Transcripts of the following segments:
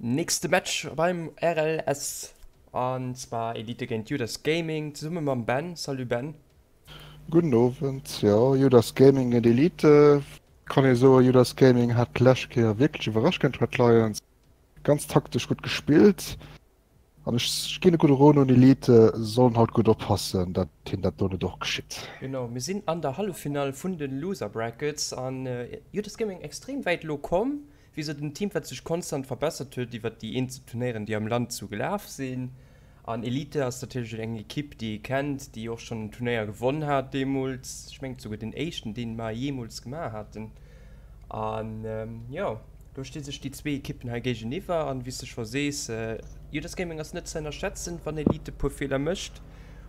Nächste Match beim RLS an zwar Elite géint Judas Gaming zesumme mam Ben. Salut Ben. Gudden Owend. Jo, Judas Gaming géint Elite. Kann ee soen, Judas Gaming hat d'lescht Kéier wierklech iwwerrascht géint Red Lions. Ganz taktesch gutt gespillt. An ech ginn e gudde Rot un Elite, se sollen haut gutt oppassen, dat hinnen dat do net och geschitt. Genau, mir sinn an der Halleffinall vun de Loser Brackets an Judas Gaming extrem wäit elo komm. Wéi sot en Team wat sech konstant verbessert huet iwwert déi eenzel Turnéieren déi am Land sou gelaf sinn. An Elite ass natierlech eng Ekipp déi ee kennt, déi och schonn en Turnéier gewonn hat deemools, ech mengen souguer den éischten deen mer jeemools gemaach haten. An jo, do sti sech déi zwee Ekippen hei géigeniwwer an wéi s de scho sees, Judas Gaming ass net ze ënnerschätzen. Wann Elite e puer Feeler mécht,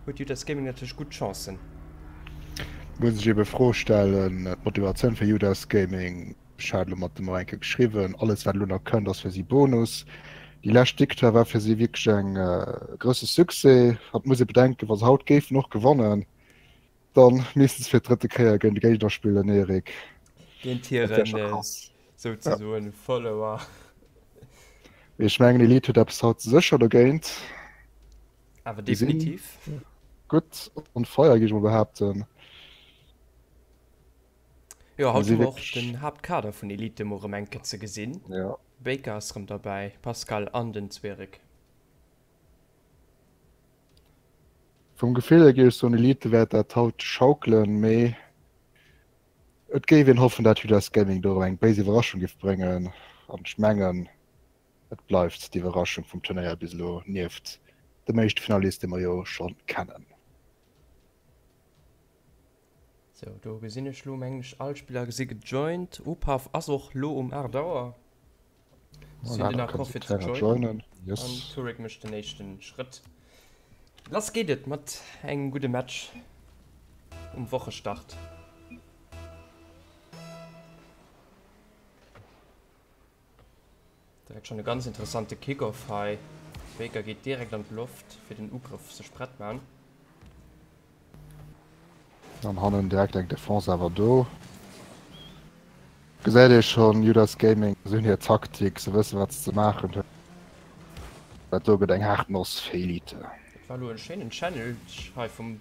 huet Judas Gaming natierlech gutt Chancen. Muss ech ebe Fro stellen, d'Motivatioun fir Judas Gaming, ech hat elo mat dem och eng Kéier geschriwwen, alles wat elo nach kënnt ass fir si Bonus. Déi lescht Victoire war fir si wierklech eng grousse Succès. An et muss ee bedenken, wa se haut géifen och gewannen, Dann missten se fir d'drëtte Kéier géint e Géigner spillen, Eric. Géint hiren souzesoen Follower. Mee ech mengen Elite huet eppes haut sécher dogéint. Awer definitiv. Gutt on fire géif ech mol behaapten. Jo, haut hu mer och den Haaptkader vun Elite mol rëm eng Kéier ze gesinn. Baker ass rëm derbäi, Pascal an den Zwierik. Vum Gefill hier géif ech soen, Elite wäert dat haut schaukelen, mee et géif een hoffen, dat Judas Gaming do erëm eng béis Iwwerraschung géif bréngen. An ech mengen, et bleift d'Iwwerraschung vum Turnéier bis elo, nieft dem éischte Finalist, dee mer jo scho kennen. Sou, do gesinn ech lo, mengen ech, all Spiller si gejoint. Upaff ass och lo um 8 Auer. Si hunn den Accord fir ze joinen. An Turek mécht den éischten Schrëtt. Lass geet et mat engem gudde Match um Wochestart. Direkt schon e ganz interessante Kickoff hei. Baker geet direkt an d'Loft fir den Ugrëff sech prett man. An hannen direkt eng Defense awer do. Gesäit ee schon Judas Gaming, se hunn hir Taktik, se wëssen wat se ze maachen hunn. Dat do gëtt eng haart Noss fir Elite. Dat war lo en schéinen Challenge hei vum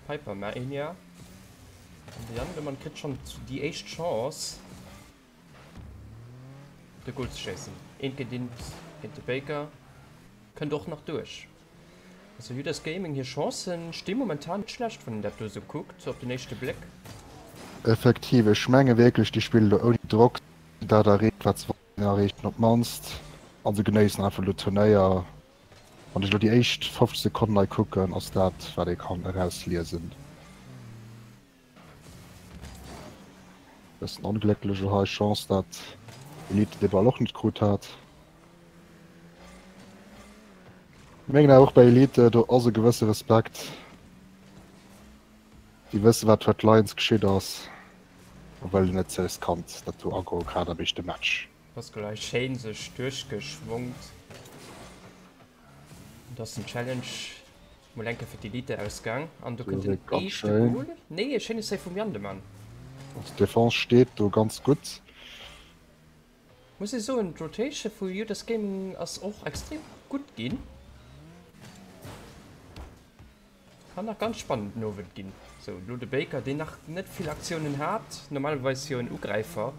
Piper Mania. An de Jandemann kritt schon déi éischt Chance. De Goal ze schéissen. Eent géint eent géint de Baker. Kënnt och nach duerch. Also Judas Gaming hir Chancen sti momentan net schlecht, wann een dat do esou kuckt op den éischte Bléck. Effektiv, ech menge wierklech déi spillen elo ouni Drock dat erreecht wat se wollten erreechen op d'mannst a se genéissen einfach elo d'Turnéier. Wann ech elo déi éischt 50 Sekonnen hei kucken, ass dat wat ee kann erausliesen. Bëssen onglécklech elo hei, Chance dat Elite de Ball och net krut hat. Mengen awer och bei Elite do ass e gewësse Respekt. Déi wësse wat Red Lions geschitt ass a wëllen net ze riskant dat do agoe grad am éischte Match. Pascal hei schéin sech duerchgeschwongt. Et ass den Challenge mol enke fir d'Elite ausgaang an do kënnt den éischte Goal. Nee, e schéine Save vum Jandemann. D'Defense steet do ganz gutt. Muss ee soen, d'Rotation vu Judas Gaming ass och extrem gutt ginn. Kann nach ganz spannend den Owend ginn. Sou, elo de Baker, deen nach net vill Aktiounen hat. Normalerweis jo en Ugräifer.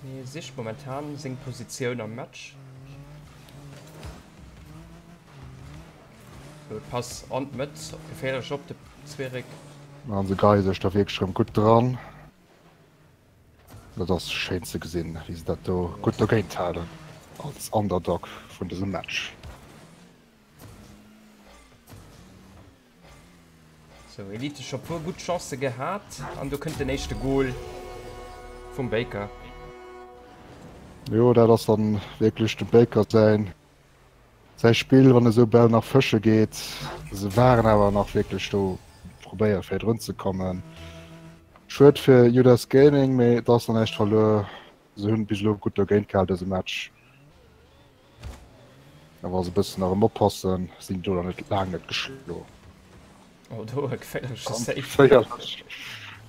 Mee sicht momentan seng Positioun am Match. Sou, Pass an d'Mëtt, geféierlech op de Zwiereck. An se geie sech da wierklech erëm gutt dran. Dat ass schéin ze gesinn, wéi se dat do gutt dogéint halen als Underdog vun dësem Match. Sou, Elite scho puer gutt Chancë gehat an do kënnt den éischte Goal vum Baker. Jo, dat ass dann wierklech dem Baker säin säi Spill, wann e sou Bäll nach fësche geet. Se waren awer nach wierklech do probéiert fir drun ze kommen. Schued fir Judas Gaming, mee et ass nach näischt verluer. Se hunn bis elo gutt dogéint gehal dëse Match. A wa se e bëssen nach erëm oppassen, sinn déi do nach net laang net geschlo. Oh, do e geféierleche Save. Geféierlech.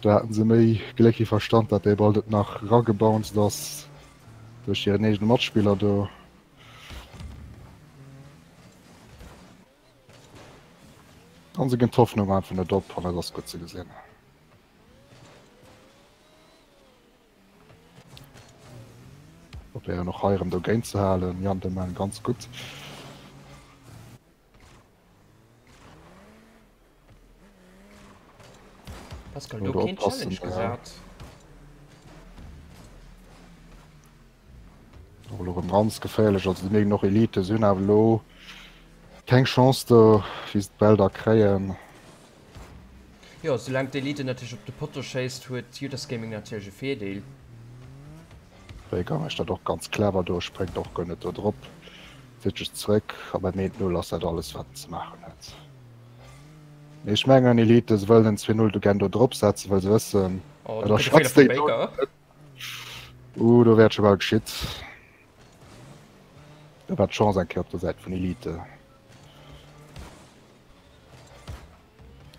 Do haten se méi Gléck wéi Verstand, datt dee Ball net nach eragebounced ass. Duerch hiren eegene Matspiller do. An se ginn d'Hoffnung einfach net op an dat ass gutt ze gesinn. Probéieren och hei erëm dogéint ze halen. Jan de Man ganz gutt. Pascal, do keen Challenge gesat. Och elo rëm ganz geféierlech, also déi megen och Elite, se hunn awer elo keng Chance do, wéi se d'Bäll da kréien. Jo, soulaang d'Elite natierlech op de Potto schéisst, huet Judas Gaming natierlech e Virdeel. Vega mécht dat och ganz clever do, spréngt och guer net do drop, zitt sech zréck a beim 1, 0 ass dat alles wat en ze maachen huet. Mee ech mengen Elite se wëllen en 2, 0 do gären do drop setzen, well se wëssen, Oh, do kënnt e Feeler vum Baker. Uh, do wäert scho bal geschitt. Do war d'Chance eng Kéier op der Säit vun Elite.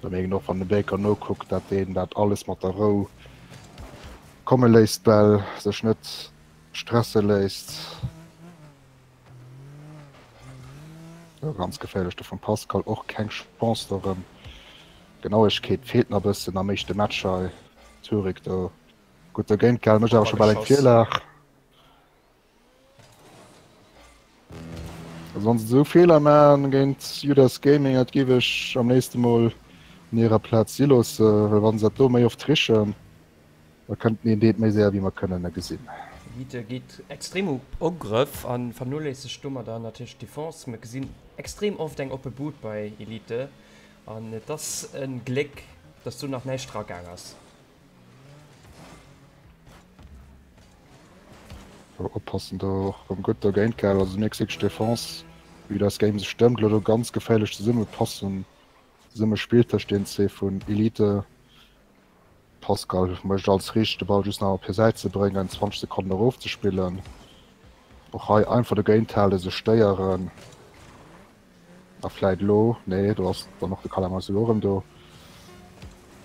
Da mengen och wann de Baker nokuckt, dat deen dat alles mat der Rou komme léisst, d'Bäll sech net stresse léisst. Jo, ganz geféierlech do vum Pascal, och keng Chance do erëm. Genauegkeet feelt nach e bëssen am éischte Match hei. Turik do gutt dogéint gehalen, mécht awer scho bal eng Virlag. Also wann se esou Feeler maachen géint Judas Gaming, dat géif ech am léifste mol un hirer Plaz si loosse, well wann se dat do méi oft richen, da kënnt een deet méi séier wéi mer kënnen e gesinn. Elite geet extrem op Ugrëff a vernoléissegt domadder natierlech d'Defense. Mer gesinn extrem oft eng oppe Bud bei Elite an et ass e Gléck, dass do nach näischt dragaang ass. Oppassen do och rëm gutt dogéint gehal. Also mierks wierklech d'Defense wéi das Game sech stëmmt elo do ganz geféierlech zesumme passen, zesumme spillt tëscht den zwee vun Elite. Pascal mécht alles richteg, de Ball just nach op hir Säit ze bréngen, 20 Sekonnen erofzespillen. Och hei einfach dogéint halen, sech stéieren a vläit elo, nee do ass dann och de Kalamazoo och rëm do.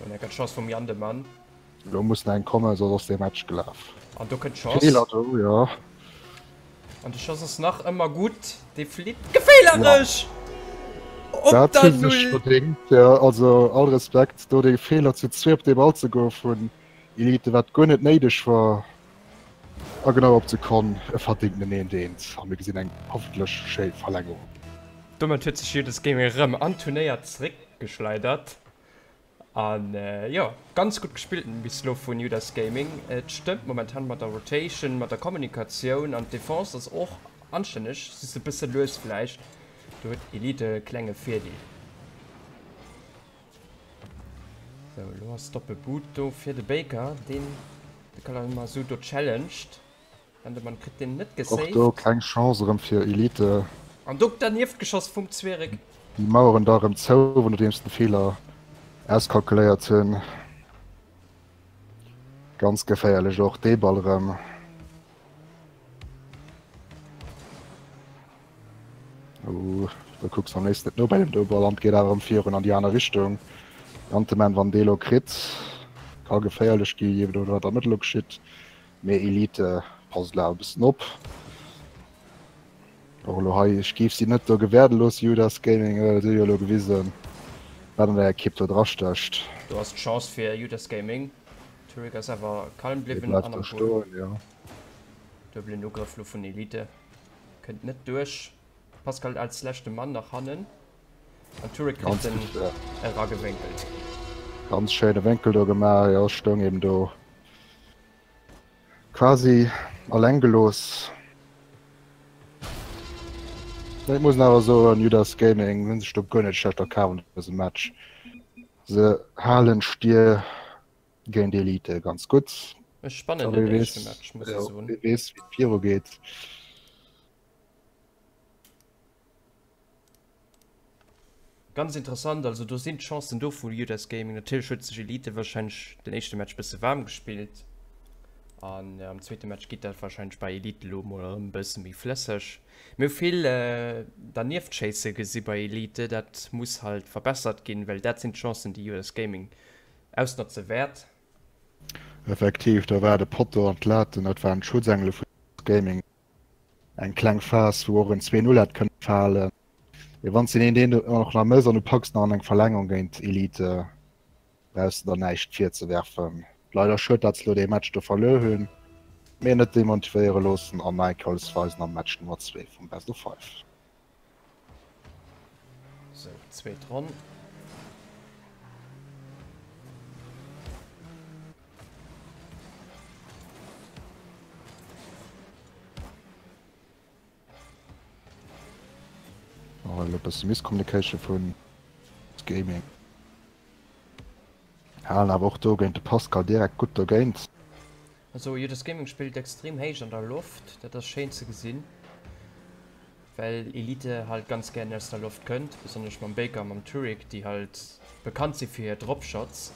An eng Chance vum Jan de Mann. Elo muss nach eng kommen, soss ass dee Match gelaf. An do kënnt d'Chance. Feeler do, jo. An de Schoss ass nach ëmmer gutt. Dee flitt geféierlech op der Null. Dat hu se sech verdéngt, jo. Also all Respekt, do dee Feeler zu zwee op dee Ball ze goe vun Elite, wat guer net néideg war. A genau op d'Sekonn e verdéngten eent eent. A mir gesinn eng hoffentlech schéi Verlängerung. Domat huet sech Judas Gaming erëm an d'Turnéier zeréckgeschleidert. An jo, ganz gutt gespillt bis elo vun Judas Gaming. Et stëmmt momentan mat der Rotation, mat der Kommunikatioun an d'Defense ass och anstänneg, just e bësse lues vläicht. Do huet Elite e klenge Virdeel. Sou, elo ass Doppelboot do fir de Baker, deen de Kalamazoo do challenged. Endemann kritt deen net Och do gesaved. keng Chance erëm fir Elite. An do dernieft geschoss vum Zwiereck. Déi Maueren da erëm zou, nodeems se de Feeler auskalkuléiert hunn. Ganz geféierlech och dee Ball erëm. Oh, da kucks du am léifsten net no bei dem do Ball an geet awer erëm virun an déi aner Richtung. Janteman, wann dee lo kritt, ka geféierlech gi, jee no wat am Mëttel lo geschitt. Mee Elite passt elo awer e bëssen op. Och elo hei, ech géif si net do gewäerde loossen, Judas Gaming, well si hu jo elo gewisen, wat an der Ekipp do drastécht. Do ass d'Chance fir Judas Gaming. Turek ass awer kalm Dee bliwwen bleift an do am Goal. stoen, jo. Duebelen Ugrëff elo vun Elite, kënnt net duerch. Pascal als leschte Mann nach hannen an Turek kritt Ganz en gutt, ja. eragewénkelt. Ganz schéine Wénkel do gemaach, jo, stoung eben do. Quasi alleng gelooss. Et muss een awer soen, Judas Gaming hunn sech do guer net schlecht erkaf an dësem Match. Se halen d'Stier géint Elite ganz gutt. E spannenden éischte Match, muss ech soen. Wie weess, wéi et viru geet. Ganz interessant, also do sinn d'Chancen do vu Judas Gaming. Natierlech huet sech Elite warscheinlech den éischte Match bësse waarm gespillt an am zweete Match geet dat warscheinlech bei Elite elo mol erëm e bësse méi flësseg. Mir hu vill Dernieftschéisse gesi bei Elite, dat muss halt verbessert ginn, well dat sinn d'Chancen déi Judas Gaming ausnotze wäert. Effektiv, do war de Potto an d'Laten, dat waren d'Schutzengele vu. Gaming eng kleng Phas, wou och en 2-0 hätt kënne falen. Mee wann s de den een och nach mëss an du packs nach an eng Verlängerung géint Elite, brauchs de der näischt virzewerfen. Leider schued, dat se elo dee Match do verluer hunn, mee net demotivéiere loossen an nei Calls weisen am Match Nummer 2 vum Best of 5. Sou, zweet Ronn. Oh, elo e bësse Miscommunication vun Gaming. Halen awer och do géint de Pascal direkt gutt dogéint. Also Judas Gaming spillt extrem héich an der Loft, dat ass schéin ze gesinn, well Elite halt ganz gären aus der Loft kënnt, besonnesch mam Baker a mam Turek, déi halt bekannt si fir hir Dropshots.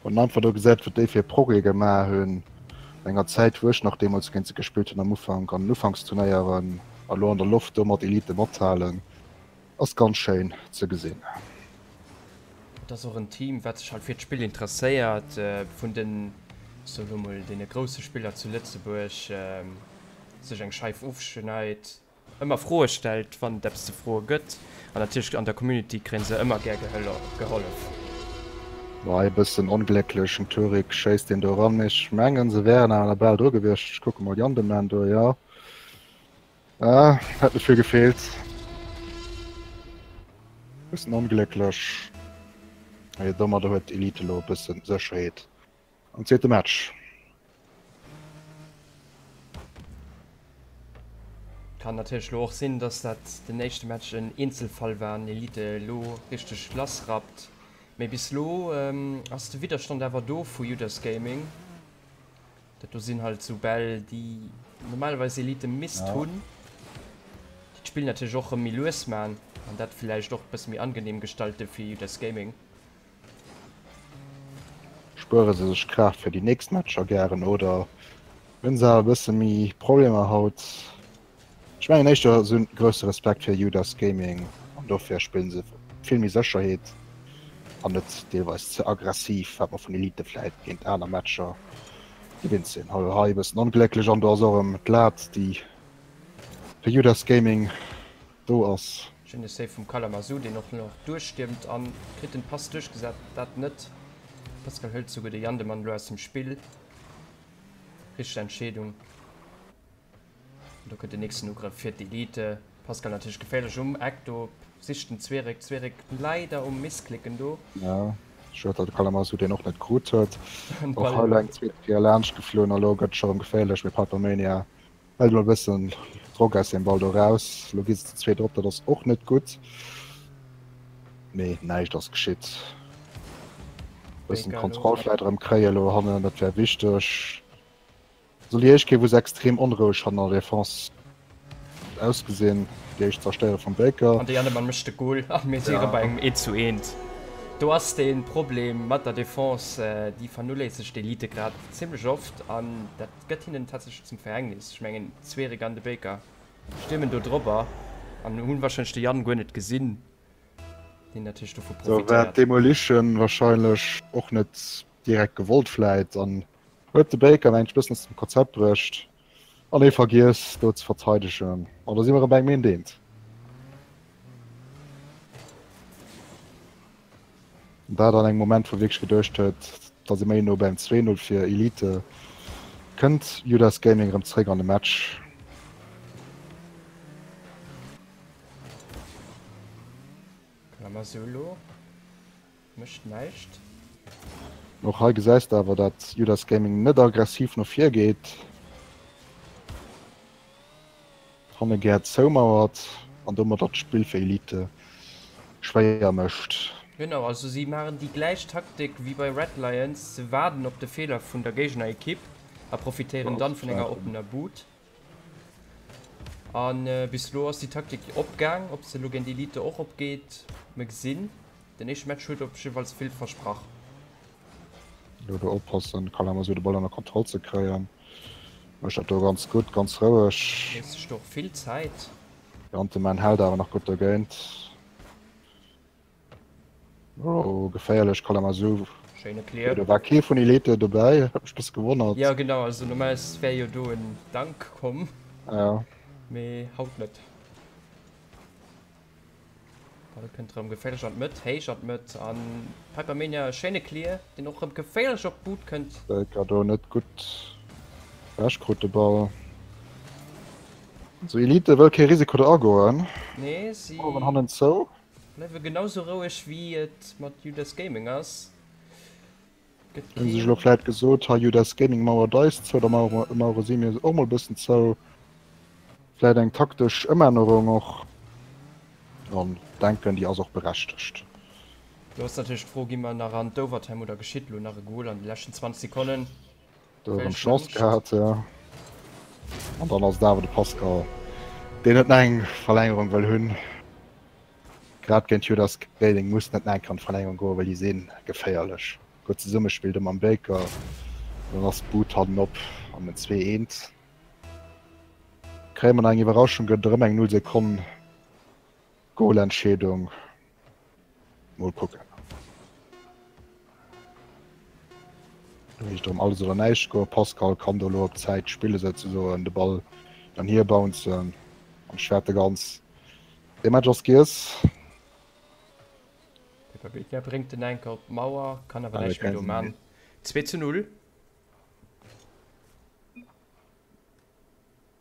Wann een einfach do gesäit wat déi fir Progrès gemaach hunn an enger Zäit wou ech nach deemools géint se gespillt hunn am Ufank an den Ufanksturnéieren a lo an der Loft do mat Elite mathalen ass ganz schéin ze gesinn. Et ass och en Team wat sech halt fir d'Spill interesséiert, vun den, soe lo mol, deene grousse Spiller zu Lëtzebuerg sech eng Scheif ofschneit. Ëmmer Froe stellt, wann et eppes ze froe gëtt. An natierlech an der Community kréien se ëmmer gär gehollef. War e bëssen onglécklech, den Turik schéisst deen do eran, mee ech mengen se wären awer nach bal dru gewiescht. Ech kucke mol Jandeman do, jo, ah, hätt net vill gefeelt. Bëssen onglécklech, mee domadder huet Elite elo e bëssen Sécherheet am zweete Match. Kann natierlech elo och sinn, dass dat den éischte Match en Eenzelfall war an Elite elo richteg lass rappt. Mee bis elo ass de Widderstand awer do vu Judas Gaming. Dat do sinn halt sou Bäll, déi normalerweis Elite misst hunn, déi d'Spill natierlech och rëm méi lues man an dat villäicht och bësse méi angenehm gestalte fir Judas Gaming. Spuere se sech Kraaft fir déi nächst Matcher gären oder hunn se awer e bësse méi Problemer haut? Ech mengen éischter se hunn grousse Respekt fir Judas Gaming an dofir spillen se vill méi Sécherheet an net deelweis ze aggressiv, wat mer vun Elite vläit géint aner Matcher gewinnt sinn. Hei e bëssen onglécklech an do ass och erëm d'Lat déi fir Judas Gaming do ass. Schéine Save vum Kalamazoo, deen och nach duerchstiermt an kritt den Pass duerchgesat. Dat net. Pascal hëlt souguer de Jandemann elo aus dem Spill. Richteg Entscheedung. An do kënnt den nächsten Ugrëff fir d'Elite. Pascal natierlech geféierlech um Eck do, sicht den Zwiereck. Zwiereck leider um Missklicken do. Ja, schued dat de Kalamazoo deen och net krut huet. Och hei elo eng zweet Kéier laanscht geflunn a lo gëtt scho rëm geféierlech, mee Pipermania Hält emol e bëssen Drock aus deem Ball do raus. Elo gi se zu zweet op, dat ass och net gutt. Mee näischt ass geschitt. Bëssen Kontroll vläit erëm kréie elo hannen, dat wär wichteg. Esou déi éischt Kéier, wou se extrem onroueg hannen an der Defense ausgesinn. Déi éischt Zerstéiere vum Baker. An de Jannemann mécht de Goal a mir si erëm bei engem 1 zu 1. Do ass de Problem mat der Defense, déi vernoléissegt d'Elite grad zimmlech oft an dat gëtt hinnen tatsächlech zum Verhängnis. Ech mengen Zwereg an de Baker stiermen do drobber an hunn wahrscheinlech de Yann guer net gesinn, deen natierlech dovu Do war profitéiert. d'Demolition wahrscheinlech och net direkt gewollt vläit an huet de Baker mengt ech bëssen aus dem Konzept bruecht an ee vergiess do ze verteidegen an da si mer erëm bei engem eent eent. An dat an engem Moment, wou wierklech geduecht huet, datt ee méi no beim 2-0 fir Elite kënnt. Judas Gaming erëm zeréck an de Match. Kalamazoo mécht näischt. Och hei gesäis de awer, dat Judas Gaming net aggressiv no vir geet. Hanne gär zoumauert an domadder d'Spill fir Elite schwéier mécht. Genau, also si maachen déi gläich Taktik wéi bei Red Lions, se waarden op de Feeler vun der Géignerekipp a profitéieren dann vun enger oppener Bud. A bis elo ass déi Taktik opgaang. Ob se elo géint Elite och opgeet, mir gesinn. Den éischte Match huet op jiddefalls vill versprach. Elo do oppassen, Kalamazoo de Ball ënner Kontroll ze kréien. Mécht dat do ganz gutt, ganz roueg. Léisst sech do och vill Zäit. Janteman hält awer nach gutt dogéint. Oh, geféierlech, Kalamazoo. Schéine Clear. Do war kee vun Elite dobäi, hat mech bësse gewonnert. Jo genau, also normalerweis wär jo do en Dank komm. Ja. Mee haut net. Ball kënnt rëm geféierlech an d'Mëtt, héich an d'Mëtt an Pipermania e schéine Clear, deen och rëm geféierlech op d'Boot kënnt. Baker do net gutt ewech krut de Ball. Also Elite wëll kee Risiko do agoen. Nee, si. Maueren hannen zou. Bleiwe genau sou roueg wéi et mat Judas Gaming ass. Gëtt Hunn sech elo vläit gesot, hei Judas Gaming mauert eis zou, da mauere si mir och mol bëssen zou. Vläit eng taktesch Ëmännerung och. An denken déi ass och berechtegt. Do ass natierlech d'Fro, gi mer nach an d'Overtime oder geschitt elo nach e Goal an de leschten 20 Sekonnen? Do erëm Chance gehat, jo. An dann ass et awer de Pascal, deen net nach eng Verlängerung wëll hunn. Grad géint Judas Gaming muss net nach eng Kéier an d'Verlängerung goen, well déi si geféierlech. Gutt Zesummespill do mam Baker. Dann ass d'Bud hannen op an den 2 eent. Kréie mer nach eng Iwwerraschung, gëtt et erëm eng 0 Sekonn Goalentscheedung. Mol kucken. Do heescht erëm alles oder näischt goen. Pascal kann do elo op Zäit spille souzesoen, de Ball dann hier bouncen an ech wäerte ganz dee Match ass giess. Pepper bréngt den Enker op d'Mauer, kann awer näischt méi do man. 2 zu 0.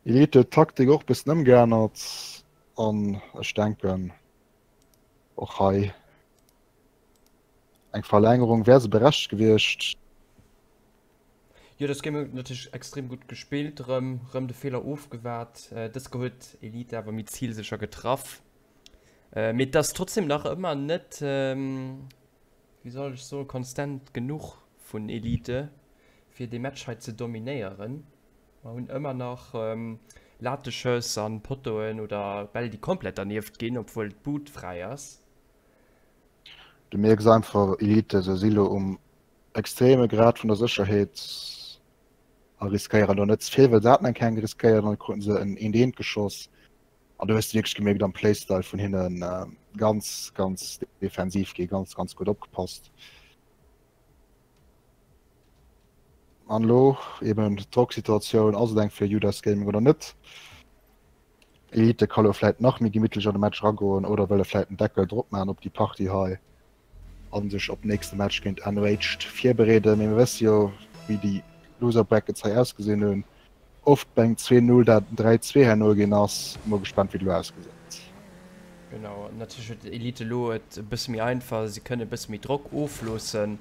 Elite huet d'Taktik och bëssen ëmgeännert an ech denken och hei eng Verlängerung wär se berechtegt gewiescht. Jo dës Game huet natierlech extrem gutt gespillt, rëm rëm de Feeler ofgewaart. Dës Kéier huet Elite awer méi zilsécher getraff. Mee et ass trotzdem nach ëmmer net, wéi soll ech soen, konstant genuch vun Elite fir dee Match hei ze dominéieren. Mer hunn ëmmer nach Lateschëss an Pottoen oder Bäll déi komplett dernieft ginn, obwuel d'Bud fräi ass. Du mierks einfach, Elite, se si lo um extreme Grad vun der Sécherheet a riskéieren do net ze vill, well se haten eng keng riskéiert an da kruten se en eent eent geschoss. An do hues de wierklech gemierkt am Playstyle vun hinnen, ganz, ganz defensiv gi, ganz, ganz gutt opgepasst. An elo eben d'Drocksituatioun, ass et eng fir Judas Gaming oder net? Elite ka lo vläit nach méi gemittlech an de Match eragoen oder wëlle vläit den Deckel drop maachen op déi Partie hei a sech op den nächste Match géint Enraged virbereeden. Mee mir wësse jo wéi déi Loser Brackets hei ausgesinn hunn. Oft bei engem 2, 0 dat en 3, 2 herno ginn ass. Mol gespannt wéi et elo ausgesäit. Genau, an natierlech huet Elite elo et e bësse méi einfach, si kënnen e bësse méi Drock ofloossen.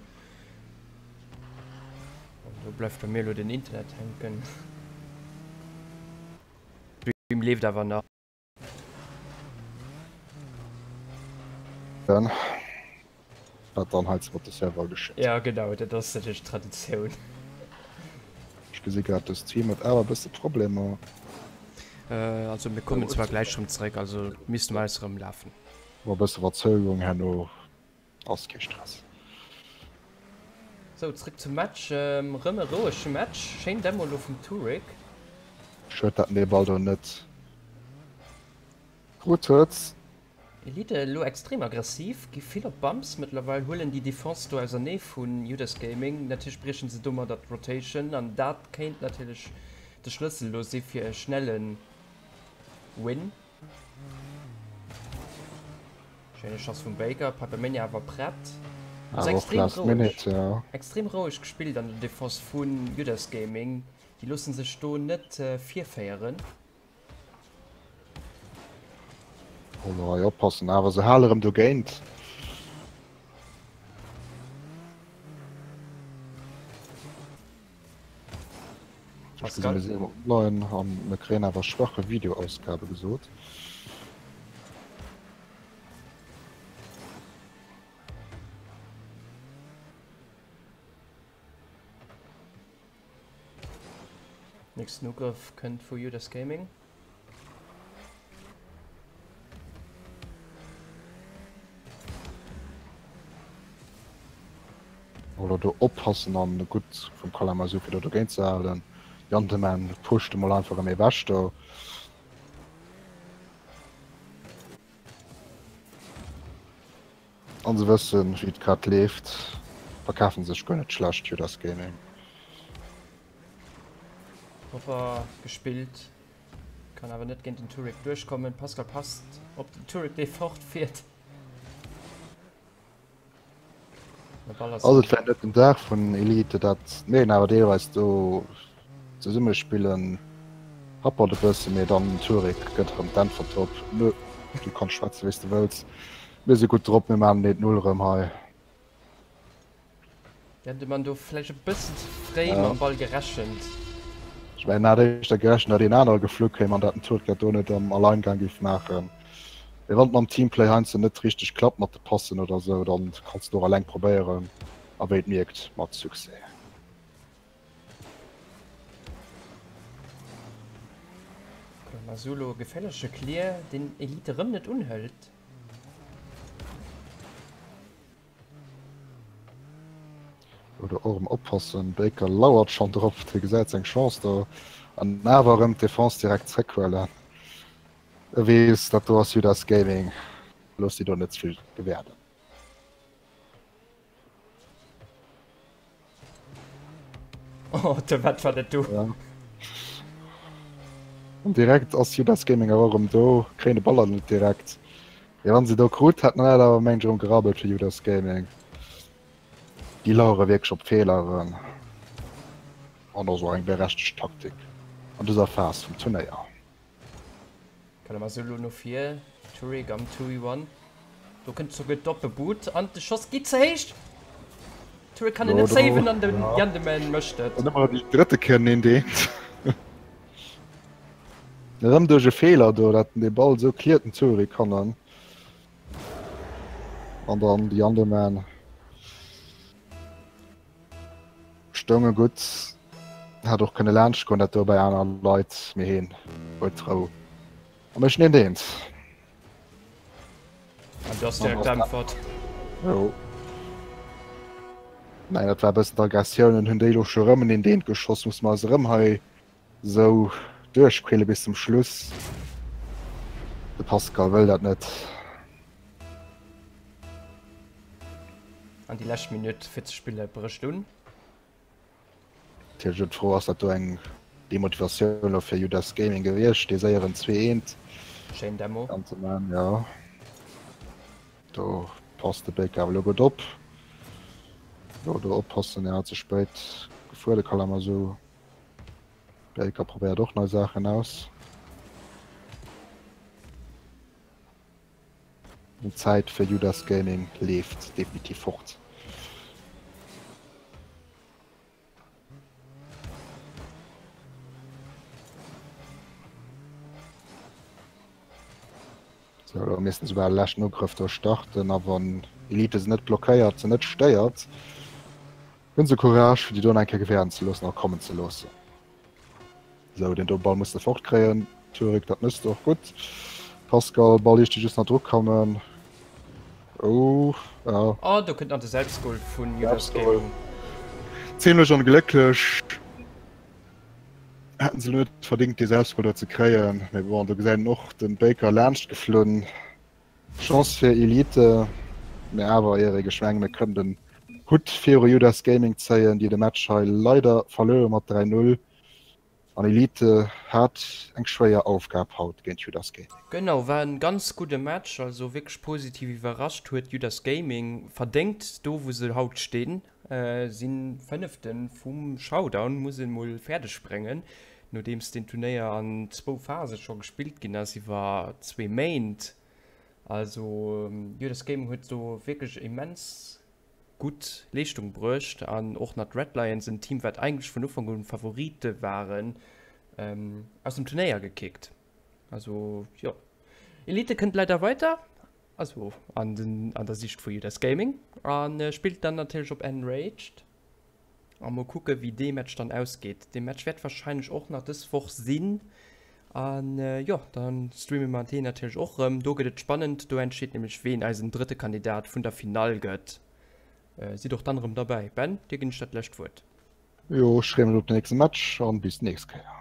An do bleift bei mir elo den Internet hänken. Stream leeft awer nach. Wat dann hei mat de Server geschitt. Ja genau, dat ass natierlech Traditioun. Ech gesi grad de Stream huet awer e bësse Problemer. Also mir kommen zwar gläich rëm zeréck, also misste mer eis rëm lafen. Mat e bësse Verzögerung herno ass kee Stress. Sou, zréck zum Match. Rëm e rouege Match. Schéin Demo elo vum Turik. Schued dat en dee Ball do net krut huet. Elite elo extrem aggressiv, gi vill op Bumps mëttlerweil, huelen déi Defense do ausernee vu Judas Gaming. Natierlech briechen se domadder d'Rotation an dat kéint natierlech de Schlëssel elo si fir e schnelle Win. Schéine Schoss vum Baker, Pipermania awer prett. Also extrem roueg, extrem roueg gespillt an der Defense vu Judas Gaming. Déi loosse sech do net virféieren. Oh, hei oppassen, awer se hale rëm dogéint. Ech gesinn, mir sinn online an mir kréien awer schwache Videoausgabe gesot. Nächsten Ugrëff kënnt vu Judas Gaming. Oder do oppassen an gutt vum Kalamazoo fir do dogéint ze halen. Janteman pusht emol einfach erëm ewech do. An se wëssen, wéi et grad leeft. Verkafen sech guer net schlecht, Judas Gaming. Propper gespillt, kann awer net géint den Turek duerchkommen. Pascal passt op den Turek, dee fortfiert. Also et war net den Dag vun Elite, dat mir awer deelweis do zesumme spillen happert e bëssen, mee dann den Turek gëtt erëm d'Äntwert drop, Nö, du kanns schwätze wéi s de wëlls, mir si gutt drop, mir maachen den 1-0 erëm hei. Ja, de man do vläicht e bëssen ze fréi mam Ball gerechent. Ech mengen, en hat éischter gerechent, datt een anere geflu kéim an datt den Turk dat do net am Alleingang géif maachen. Mee wann et mam Teamplay heiansdo net richteg klappt mat de Passen oder esou, dann kanns de och eleng probéieren a wéi et mierkt, mat Succès. Masulo, geféierleche Clear, deen Elite erëm net unhëlt. Oder och erëm oppassen, Baker lauert schonn drop, hie gesäit seng Chance do an awer erëm d'Defense direkt zréckhuelen. E weess, dat do ass Judas Gaming, looss déi do net ze vill gewäerden. Oh, de wat war dat do? Ja. An direkt ass Judas Gaming awer erëm do, kréien de Ball awer net direkt. Ja, wann se do krut hätten, dann hätt awer mengen ech erëm gerabbelt fir Judas Gaming. Déi lauere wierklech op Feeleren. An ass och eng berechtegt Taktik an dëser Phas vum Turnéier. Kalamazoo no vir, Turig am 2v1. Do kënnt souguer d'Doppelboot an de Schoss geet ze héich. Turig kann en net saven an den Jandeman mécht et. An ëmmer déi drëtte Kéier neen deent. Erëm duerch e Feeler do, dat en de Ball esou cleart den Turig kann an an dann de Jandeman. Stounge gutt, hätt och kënne laanscht goen dat do bei aner Leit, mee heen huet d'Rou a mécht en eent. An du ass direkt d'Äntwert. Jo. Mä dat war e bëssen d'Aggressioun an hunn déi elo scho rëm en eent geschoss. Musse mer eis erëm hei esou duerchquäle bis zum Schluss. De Pascal wëll dat net. An déi lescht Minutt fir ze spille brécht un. Natierlech elo d'Fro, ass dat do eng Demotivatioun elo fir Judas Gaming gewiescht, dee séieren 2 eent Schéin Demo. anzeman? Jo, do passt de Baker awer elo gutt op. Elo do oppassen, ja, ze spéit gefuer de Kalamazoo. Baker probéiert och nei Saachen aus. An d'Zäit fir Judas Gaming leeft definitiv fort. Sou, elo missten se bal de leschten Ugrëff do starten a wann Elite se net blockéiert, se net stéiert, hunn se Courage fir déi do nach eng Kéier gewähren ze loossen a kommen ze loossen. Sou, deen do Ball muss de fort kréien. Turik, dat mëss de och gutt. Pascal, Ball iech déi just nach dru kommen. Oh, ja. Oh, do kënnt nach de Selbstgol vun Judas Gaming. Zimlech onglécklech. Hätten se net verdingt dee Selbstgol do ze kréien. Mee bon, do gesäit een och den Baker laanscht geflunn. Chance fir Elite, mee awer Erik, ech mengen mir kënnen den Hutt viru Judas Gaming zéien, déi de Match hei leider verluer hu mat 3, 0 an Elite hat eng schwéier Aufgab haut géint Judas Gaming. Genau, war en ganz gudde Match, also wierklech positiv iwwerrascht huet Judas Gaming verdéngt do wou se haut stinn, sinn Fënneften vum Showdown, muss een mol fäerdeg bréngen, nodeems den Turnéier an zwou Phase scho gespillt ginn ass iwwer zwee Méint. Also Judas Gaming huet do wierklech immens gutt Leeschtung bruecht an och nach d'Red Lions, en Team wat eigentlech vun Ufank un Favorite waren, aus dem Turnéier gekickt. Also jo, Elite kënnt leider weiter, also an den an der Sicht vu Judas Gaming a spillt dann natierlech op Enraged. A mol kucke wéi dee Match dann ausgeet. Dee Match wäert wahrscheinlech och nach dës Woch sinn. An jo, da streame mer deen natierlech och erëm. Do gëtt et spannend, do entscheet nämlech ween eisen drëtte Kandidat vun der Finall gëtt. Sidd och dann erëm derbäi. Ben, dir ginn ech dat lescht Wuert. Jo, ech freeë mech op den nächste Match an bis d'nächst Kéier.